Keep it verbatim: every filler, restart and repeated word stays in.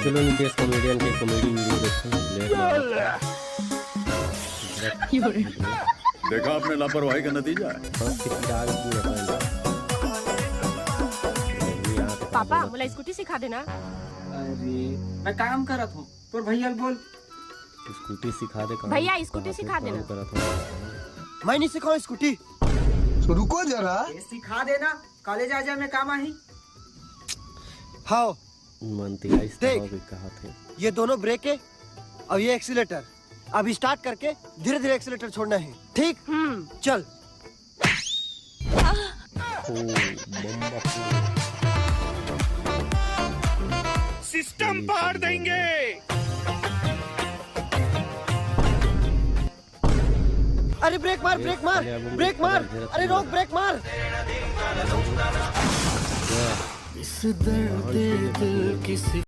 चलो, नितेश कॉमेडियन के comedy video देखते हैं। देखा आपने लापरवाही का नतीजा है। पापा, मोला स्कूटी सिखा देना। अरे, मैं काम करत हूँ, तोर भैया ल बोल। स्कूटी सिखा दे। भैया, स्कूटी सिखा देना। मैं नहीं सिखाऊं स्कूटी। तो रुको जरा। ये सिखा देना, कॉलेज आ जाए, मैं काम आही। हाँ, मानती गाइस, देख। भी कहा थे। ये दोनों ब्रेक है और ये एक्सीलेटर। अभी स्टार्ट करके धीरे धीरे एक्सीलेटर छोड़ना है, ठीक? हम्म। चल। ओ, बम्बा। सिस्टम पाड़ देंगे। अरे ब्रेक मार, ब्रेक मार, ब्रेक मार। अरे रोक, ब्रेक मार। इस दर्द दिल की